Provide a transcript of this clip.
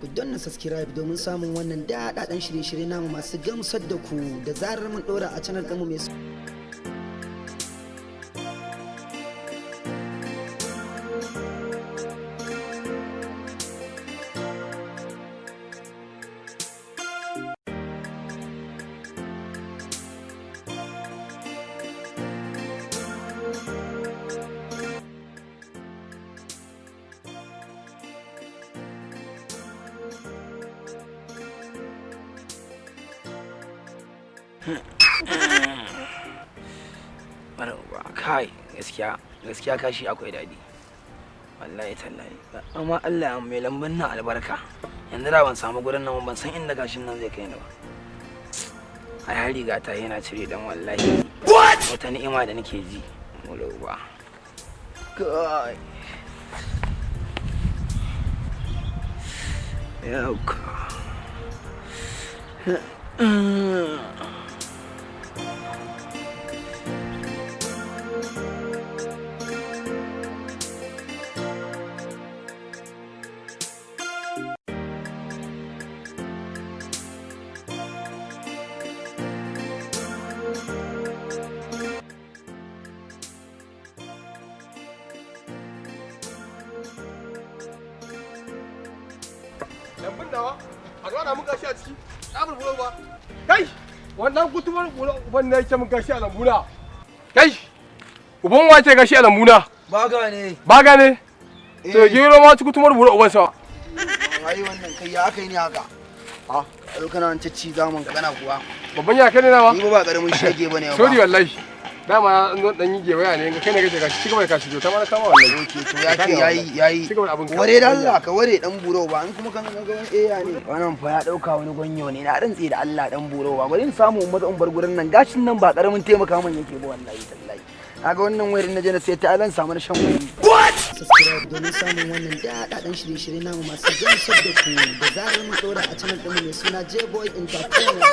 Ku danna subscribe domin samun wannan daɗaɗɗen shirye-shirye namu masu gamsar da ku da zarar mun ɗora a channel ɗinmu mai. Kai, gaskiya gaskiya kashi akwai daɗi, wallahi tallahi. Amma Allah mai lambun nan albarka, yanzu da ban samu gurin nan, ban san inda kashin nan zai kai ni ba. Ai har riga ta yana cire dan wallahi wata ni'ima da nake ji ba. Kai, yauka. Lambun nawa a zo ana mun gashi a ciki, tsabar bulo ba. Kai, wannan kutumar uban ne yake mun gashi a lambuna. Kai, uban wace gashi a lambuna? Baga ne. Baga ne to gero ma ci kutumar bulo uban sa. Ai wannan kai, ya aka yi ne haka? A zo kana wani cicci zaman ka kana kuwa. Babban ya kai ne nawa. Ni ba karamin shege bane ba. Sorry wallahi, dama an zo dan yi gewaya ne. Kai ne kake gashi, cigaba da kashi to ta ma na kama wallahi. Okay, to ya ce yayi yayi. Cigaba da abin ka. Ware da Allah ka ware dan buro ba, in kuma kan ga wani eya ne. Wannan fa ya dauka wani gonyo ne, na rantse da Allah dan buro ba. Bari in samu in maza in bar gurin nan, gashin nan ba karamin taimaka man yake ba wallahi tallahi. Kaga wannan wayar na je na sai ta alan samu na shan wani. Subscribe domin samun wannan daɗaɗɗen shirye-shirye namu masu gamsar da ku da zarar mun ɗora a channel ɗinmu mai suna J-Boy Entertainment.